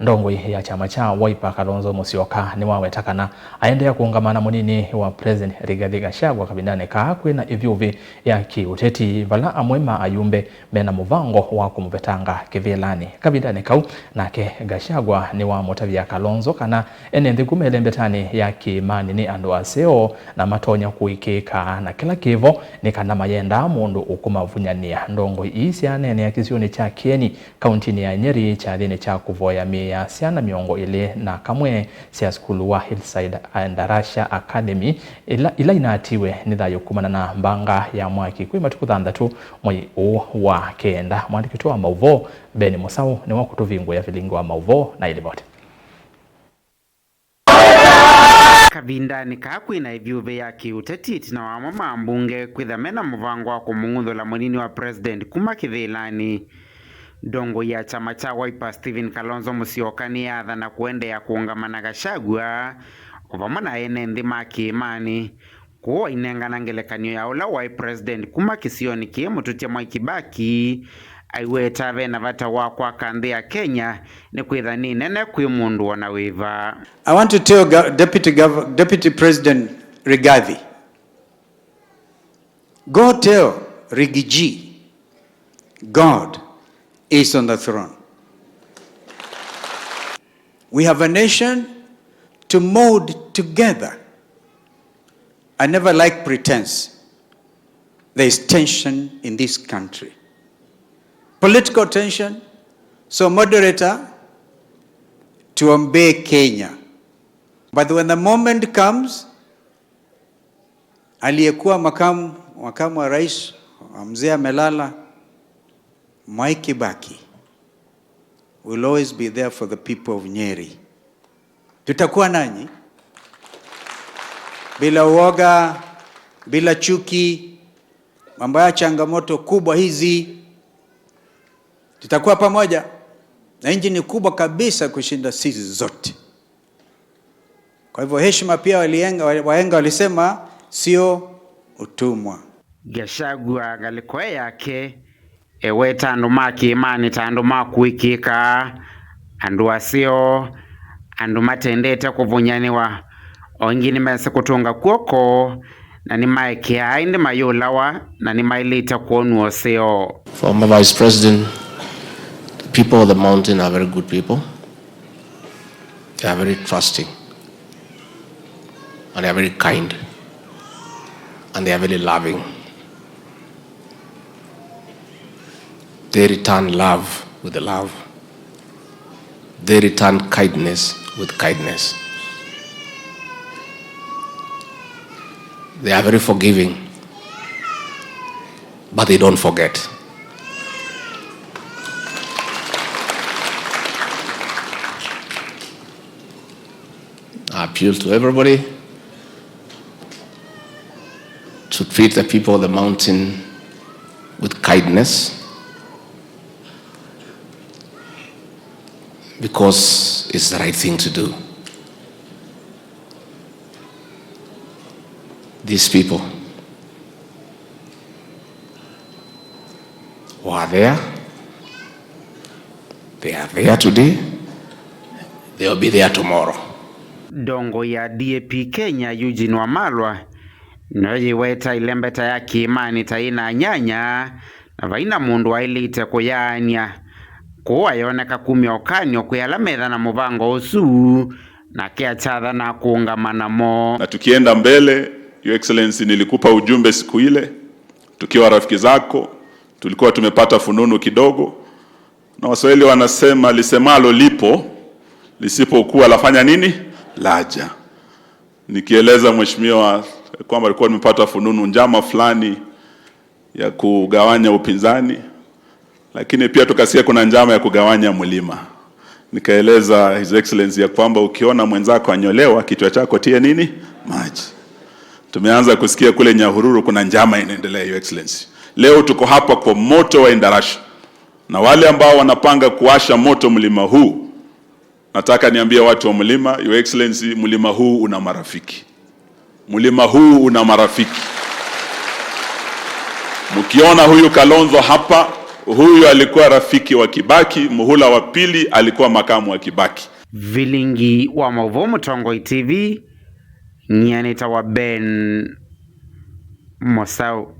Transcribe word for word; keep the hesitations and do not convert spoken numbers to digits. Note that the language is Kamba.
Ndongoi ya kyama kya Wiper Kalonzo Musyoka nĩwaweta kana aendeea kũũngama na mũnini wa President Rigathi Gachagua kavindanĩ kaa kwĩna ĩvyũvĩ ya kĩũteti, vala amwe ma ayumbe mena mũvango wa kũmũvetanga kĩvĩlanĩ. Kavindanĩ kau, nake Gachagua nĩwamũtavya Kalonzo kana ene nthĩ kuma ĩlembetanĩ ya kĩĩmanĩ nĩ andũ aseo na matonya kũĩkĩĩka, na kĩla kĩvo nĩ kana mayendaa mũndũ ũkũmavunyanĩa. Ndongoi ii syaneenea kĩsionĩ kya Kieni, kauntinĩ ya Nyeri, kyathĩnĩ kya kũvoya mĩĩ ya syana mĩongo ĩlĩ na kamwe sya sukulu wa Hillside Endarasha Academy, ila, ila inatiwe nĩ thayũ kumana na mbanga ya mwaki kwĩ matukũ thanthatũ mwei ũũ wa kenda. Mwandĩki witũ wa maũvoo, Ben Mũsaũ, nĩwakũtũvingũĩa vilingi wa maũvoo na ĩlivoti. Kavindanĩ kaa kwĩna ĩvyũvĩ ya kĩũteti ĩtina wa amwe ma ambunge kwĩtha mena mũvango wa kũmũng'uthũla mũnini wa president kuma kĩvĩlanĩ, ndongoi ya kyama kya Wiper Stephen Kalonzo Musyoka nĩyaathana kũendeea kũũngama na Gachagua o vamwe na ene nthĩ ma kĩĩmanĩ. Kũu ainengana ngelekany'o ya ũla waĩ president kuma kĩsionĩ kĩĩ mũtũtya Mwai Kibaki, aiweta ve na vata wa kwaka nthĩ ya Kenya, nĩkwĩtha nĩ nene kwĩ mũndũ o na wĩva. I want to tell Gov-, Deputy Gov-, Deputy President Rigathi, go tell Riggy G, God is on the throne. We have a nation to mold together. I never like pretense. There is tension in this country. Political tension. So, moderator, tuombee Kenya. But when the moment comes, aliyekuwa makamu, makamu wa rais, mzee amelala, Mwai Kibaki will always be there for the people of Nyeri. Tutakuwa nanyi bila uoga, bila chuki, mambo ya changamoto kubwa hizi. Tutakuwa pamoja, na nchi ni kubwa kabisa kushinda sisi zote. Kwa hivyo heshima pia walienga, wahenga walisema sio utumwa. Gachagua ngalĩko yake eweta andũ ma kĩĩmanĩ ta andũ ma kũĩkĩĩka, andũ aseo, andũ matendete kũvũnyanĩwa. O ĩngĩ nĩmesĩ kũtũnga kw'oko, na nĩmaekeaa ĩndĩ mayũlawa, na nĩmaĩlĩte kwonw'a ũseo. Former Vice President, the people of the mountain are very good people. They are very trusting. And they are very kind. And they are very loving. They return love with love. They return kindness with kindness. They are very forgiving, but they don't forget. I appeal to everybody to treat the people of the mountain with kindness, because it's the right thing to do. These people were there, they are there today, they will be there tomorrow. Ndongoi ya D A P Kenya, Eugene Wamalwa, nĩyo yĩweta ĩlembeta ya kĩĩmanĩ ta yĩna anyanya, na vaina mũndũ waĩlĩte kũyaany'a. Kũu ayoneka kumya ũkany'o kwĩ ala metha na mũvango ũsu, nake akyatha na kũũngama namo. Na tukienda mbele, Your Excellency, nilikupa ujumbe siku ile, tukiwa rafiki zako, tulikuwa tumepata fununu kidogo. Na Waswahili wanasema, "Lisemalo lipo, lisipokuwa lafanya nini? Laja." Nikieleza mheshimiwa kwamba alikuwa nimepata fununu, njama fulani ya kugawanya upinzani, lakini pia tukasikia kuna njama ya kugawanya mlima. Nikaeleza His Excellency ya kwamba ukiona mwenzako anyolewa, kichwa chako tie nini? Maji. Tumeanza kusikia kule Nyahururu kuna njama inaendelea, Your Excellency. Leo tuko hapa kwa moto wa Endarasha. Na wale ambao wanapanga kuwasha moto mlima huu, nataka niambie watu wa mlima, Your Excellency, mlima huu una marafiki. Mlima huu una marafiki. Mkiona huyu Kalonzo hapa, Huyu alikuwa rafiki wa Kibaki, muhula wa pili alikuwa makamu wa Kibaki. Vilingi wa mauvoo Mũtongoi T V, nyie nĩtawa Ben Mosau.